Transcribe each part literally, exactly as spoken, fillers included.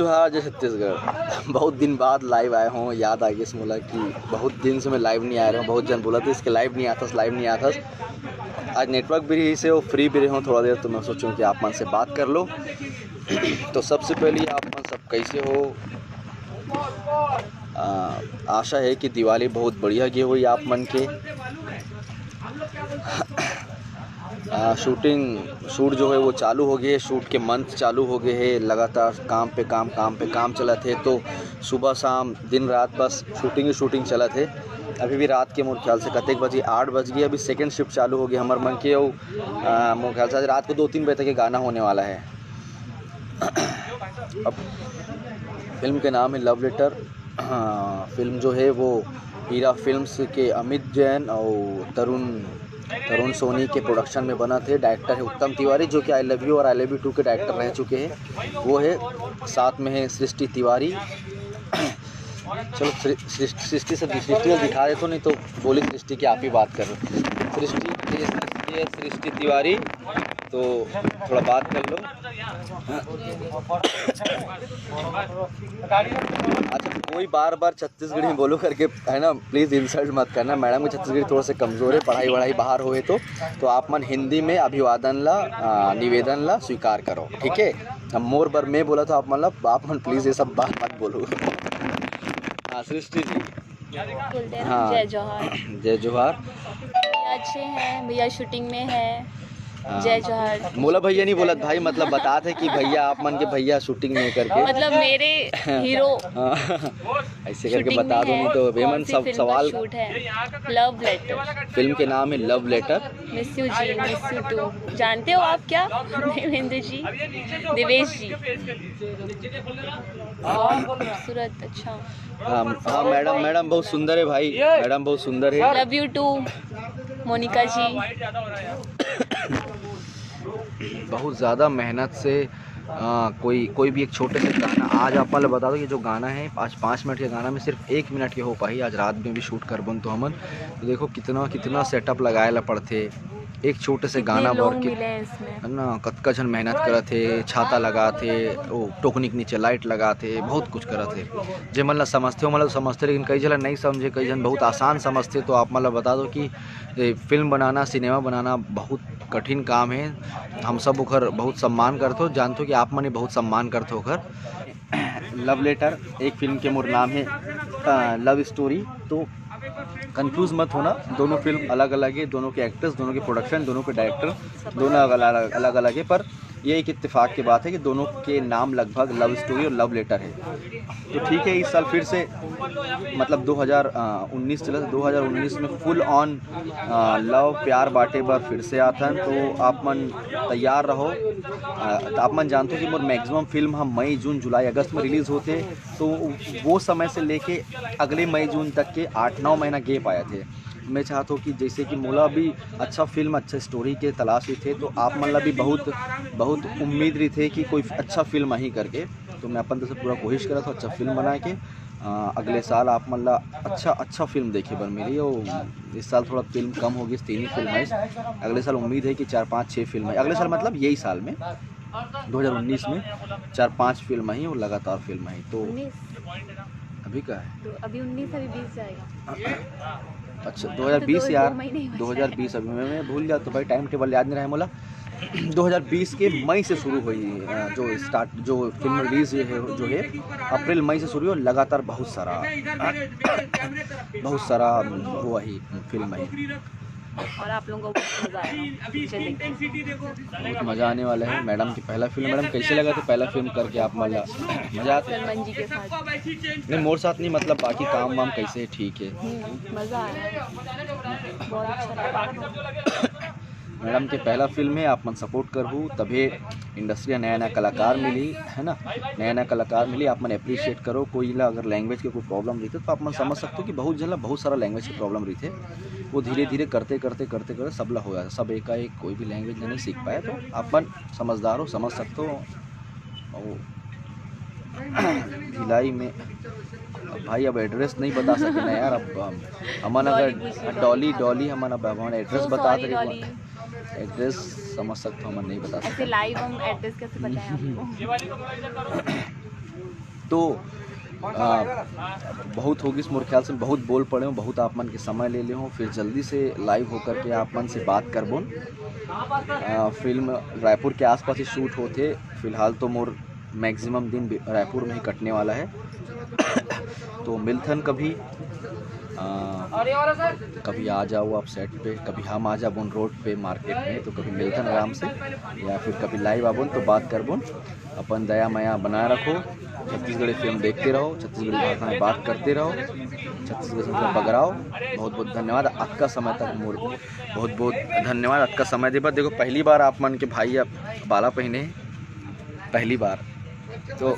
जोहार, जय छत्तीसगढ़। बहुत दिन बाद लाइव आए हों, याद आ गइस मोला कि बहुत दिन से मैं लाइव नहीं आए रहें। बहुत झन बोलत रहिस कि लाइव नहीं आथस, लाइव नहीं आथस। आज नेटवर्क भी रहिस हे, वो फ्री भी रहें थोड़ा देर, तो मैं सोचेंव कि आप मन से बात कर लेंव। तो सबसे पहले आप मन सब कैसे हो? आ, आशा हे कि दिवाली बहुत बढ़िया गे होही आप मन के। आ, शूटिंग, शूट जो हे वो चालू हो गे हे, शूट के मंथ चालू हो गे हे, लगातार काम पे काम, काम पे काम चलत हे। तो सुबह शाम दिन रात बस शूटिंग ही शूटिंग चलत हे। अभी भी रात के मोर ख्याल से कतेक बजे, आठ बज गे, अभी सेकंड शिफ्ट चालू हो गे हमर मन के। अउ, आ, मोर ख्याल से आज रात को दो तीन बजे तक ये गाना होने वाला है। अब फिल्म के नाम है लव लेटर। हाँ, फिल्म जो है वो हीरा फिल्म्स के अमित जैन और तरुण, तरुण सोनी के प्रोडक्शन में बनत हे। डायरेक्टर है उत्तम तिवारी, जो कि आई लव यू और आई लव यू टू के डायरेक्टर रह चुके हैं। वो है, साथ में है सृष्टि तिवारी। चलो सृ-, सृष्टि, सृष्टि से, सृष्टि से दिखा देता हूँ, नहीं तो बोली सृष्टि की आप ही बात कर रहे हो। सृष्टि, ये सृष्टि, ये सृष्टि तिवारी, तो थोड़ा बात कर लो। अच्छा, कोई बार बार छत्तीसगढ़ी में बोलो करके, है ना, प्लीज इंसल्ट मत करना। मैडम की छत्तीसगढ़ी थोड़ा सा कमजोर है, पढ़ाई वढ़ाई बाहर होए तो, तो आप मन हिंदी में अभिवादन ला, आ, निवेदन ला स्वीकार करो, ठीक है? अब मोर बर मैं बोला था आप मन ला, आप मन प्लीज ये सब बात मत बोलो। हाँ सृष्टि जी। बोलते हैं ना, हाँ। जय जोहार। जय जोहार। भैया अच्छे हैं, भैया शूटिंग में है। हाँ। जय जोहार। मोला भैया नहीं बोलत भाई, मतलब बतात हे कि भैया आप मन के भैया शूटिंग में करके। मतलब मेरे हीरो हाँ। ऐसे करके शूटिंग बता में दो, है। नहीं तो बेमन कौन सी सब फिल्म का सवाल। शूट है? Love letter. फिल्म के नाम है लव लेटर। मिस यू जी, मिस यू टू। जानते हो आप क्या? देवेंद्र जी, देवेश जी। बहुत खूबसूरत, अच्छा। हाँ, हाँ, मैडम, मैडम बहुत सुंदर है भाई, मैडम बहुत सुंदर है। लव यू टू मोनिका जी। बहुत ज़्यादा मेहनत से, आ, कोई, कोई भी एक छोटे से गाना, आज आप वाला बता दो, ये जो गाना है, आज पाँच मिनट के गाना में सिर्फ एक मिनट के हो पाही। आज रात में भी शूट करबन तो हमन, तो देखो कितना, कितना सेटअप लगाए ला पड़थे एक छोटे से कितने गाना बर लोग के, मिले हैं इसमें। है ना, कतका झन मेहनत करत हे, छाता लगात हे, ओ, टोकनी के नीचे लाइट लगात हे, बहुत कुछ करत हे। जे मन ला समझथे, ओ मन ला तो समझथे, लेकिन कई झन ला नहीं समझे, कई झन बहुत आसान समझथे। तो आप मन ला बता दो कि ये फिल्म बनाना, सिनेमा बनाना बहुत कठिन काम है। हम सब ओकर बहुत सम्मान करथो, जानथो कि आप मन भी बहुत सम्मान करथो ओकर। लव लेटर एक फिल्म के मोर नाम है, अ, लव स्टोरी। तो कंफ्यूज मत होना, दोनों फिल्म अलग अलग है, दोनों के एक्टर्स, दोनों के प्रोडक्शन, दोनों के डायरेक्टर, दोनों अलग अलग, अलग अलग है। पर ये एक इत्तेफाक की बात है कि दोनों के नाम लगभग लव स्टोरी और लव लेटर है। तो ठीक है, इस साल फिर से, मतलब, दो हज़ार उन्नीस चला, दो हज़ार उन्नीस में फुल ऑन लव प्यार बाटे बर फिर से आथन। तो आप मन तैयार रहो। अ, तो आप मन जानते हो कि मोर मैक्सिमम फिल्म हम मई, जून, जुलाई, अगस्त में रिलीज होते, तो वो समय से लेके अगले मई, जून तक के आठ नौ महीना गैप आए थे। मैं चाहता हूँ कि जैसे कि मोला भी अच्छा फिल्म, अच्छा स्टोरी के तलाश रहिथे, तो आप मन ला भी बहुत, बहुत उम्मीद रहिथे कि कोई अच्छा फिल्म आही करके। तो मैं अपन तरफ से पूरा कोशिश करत हूँ अच्छा फिल्म बनाए के। अ, अगले साल आप मन ला अच्छा, अच्छा फिल्म देखे बर मिली। और इस साल थोड़ा फिल्म कम हो गई, तीन ही फिल्म है। अगले साल उम्मीद है कि चार, पाँच, छः फिल्म है अगले साल, मतलब यही साल में, दो हज़ार उन्नीस में चार, पाँच फिल्म आई और लगातार फिल्म आई। तो उन्नीस। अभी का है? तो अभी उन्नीस, अभी बीस जाएगा। अच्छा, अभी तो दो हज़ार बीस दो, यार, दो महीने ही बचे हैं। दो हज़ार बीस अभी मैं, मैं भूल जाता हूँ भाई, टाइम टेबल याद नहीं रहा है मोला। दो हज़ार बीस के मई से शुरू हुई, अ, जो स्टार्ट, जो फिल्म रिलीज है, जो है, अप्रैल मई से शुरू हुई और लगातार बहुत सारा, बहुत सारा वो आई फिल्म आई। और आप लोगों को बहुत मज़ा आएगा पिक्चर देख के। बहुत मज़ा आने वाला है। मैडम की पहला फिल्म, मैडम कैसे लगा था पहला फिल्म करके आप मन ला? मज़ा आता है? सलमान जी के साथ। नहीं, मोर साथ नहीं, मतलब बाकी काम वाम कैसे है? ठीक है। हम्म, मज़ा आया। बहुत अच्छा लगा। मैडम के पहला फिल्म है, आप मन सपोर्ट करहू तभे इंडस्ट्री में नया नया कलाकार मिली, है ना, नया नया कलाकार मिली। आप मन अप्रिशिएट करो। कोई ला अगर लैंग्वेज के कोई प्रॉब्लम रहिथे तो आप मन समझ सकते हो कि बहुत झन ला बहुत सारा लैंग्वेज के प्रॉब्लम रहिथे। वो धीरे धीरे करते करते करते करते सब ला हो जाता। सब एकाएक कोई भी लैंग्वेज नहीं सीख पाए, तो आप मन समझदार हो, समझ सकते हो। और भिलाई में, अब भाई, अब एड्रेस नहीं बता सके ना यार। अब हम, हमन अगर डॉली, डॉली, डॉली, हमन अब हमन एड्रेस बता दे। एड्रेस समझ सकते हो, हमन नहीं बता सकते। लाइव हम एड्रेस कैसे बताएं आपको? तो आ, बहुत होगिस मोर ख्याल से, बहुत बोल पड़े हों, बहुत आप मन के समय ले ले हों। फिर जल्दी से लाइव होकर के आप मन से बात करबोन। आ, फिल्म रायपुर के आसपास ही शूट होथे। फिलहाल तो मोर मैक्सिमम दिन बि- रायपुर में ही कटने वाला है। तो मिलथन कभी, आ, कभी आ जाओ आप सेट पे, कभी हम आ जाबोन रोड पे मार्केट में, तो कभी मिलथन आराम से, या फिर कभी लाइव आबोन तो बात करबोन। अपन दया मया बनाए रखो, छत्तीसगढ़ी फिल्म देखते रहो, छत्तीसगढ़ी भाषा में बात करते रहो, छत्तीसगढ़ से बगराओ। बहुत बहुत धन्यवाद अतका समय तक मोर, बहुत बहुत धन्यवाद अतका समय दे बर। देखो, पहली बार आप मन के भाई अब बाला पहने हे, पहली बार। तो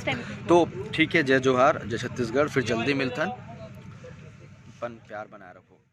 तो ठीक है, जय जोहार, जय छत्तीसगढ़। फिर जल्दी मिलथन, अपन प्यार बनाए रखो।